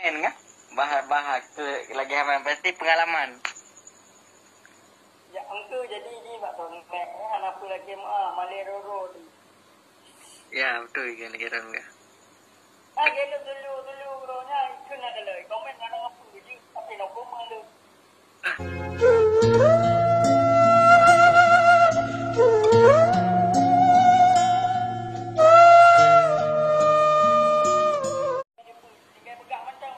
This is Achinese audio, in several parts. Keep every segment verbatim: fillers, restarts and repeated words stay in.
Kan, kan? Bahas-bahas ke lagi haba pasti pengalaman. Ya, engke jadi ji bak ton. Hana peue lagi meuah, malée roro. Ya, betul kan, kira enggak. Ah, gelo dulu, dulu, bro, nya, kena kalau komen, ada apa je, tapi nak komen tu. Tinggai peugah mantong,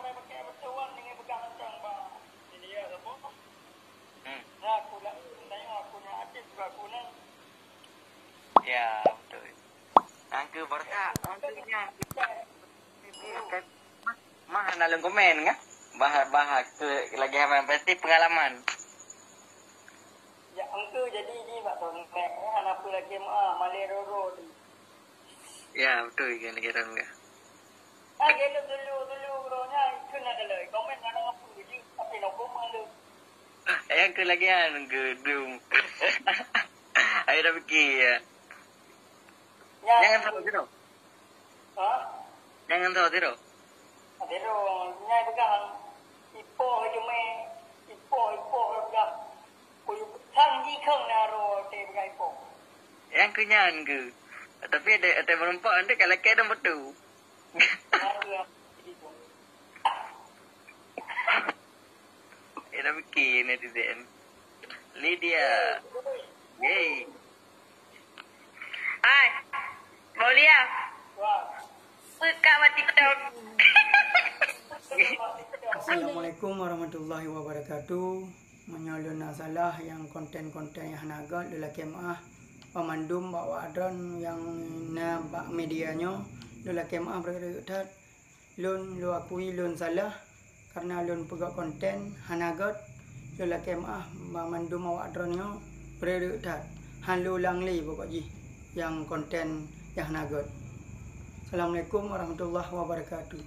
tinggai peugah mantong, bah. Jadi ya, apa? Hmm. Nah, aku lah, tanya aku nak aktif juga aku ni. Ya, betul. Angka berkat, maksudnya. Mah, mah nak lôn komen kan? Bahas-bahas ke lagi haba pasti pengalaman. Ya, engke jadi ji bak ton. Hana peue lagi meuah, malée roro. Ya, betul kan, kira enggak. Ah, gelo dulu, dulu, bro, nya, kena kalau komen, ada apa je, tapi nak komen tu. Ah, yang ke lagi kan, gedung. Ayo dah fikir ya. Ya. Jangan salah tu. Ha? Jangan salah tu. Aduh, nya pegang. Ipoh cuma, ipoh, ipoh pegang. Kuyup tang jikheun na ro te pegang ipoh. Yang kenyan ke? Tapi ada, ada meureumpok nanti kalau ke ada betul. Eh, dah fikir netizen. Lydia. Yay. Hai. Maulia. Buka mati kau. Assalamualaikum warahmatullahi wabarakatuh. Meunyoe lôn na salah nyang konten-konten nyang hana göt, lôn lakée meu'ah. Banmandum bak awak droen nyang na bak media nyoe, lôn lakée meu'ah beureuek-reuek that. Lôn, lôn akui lôn salah kareuna lôn peugöt konten hana göt. Lôn lakée meu'ah banmandum awak droen nyoe beureuek-reuek that. Han lôn ulang lé pokok jih nyang konten nyang hana göt. Assalamualaikum warahmatullahi wabarakatuh.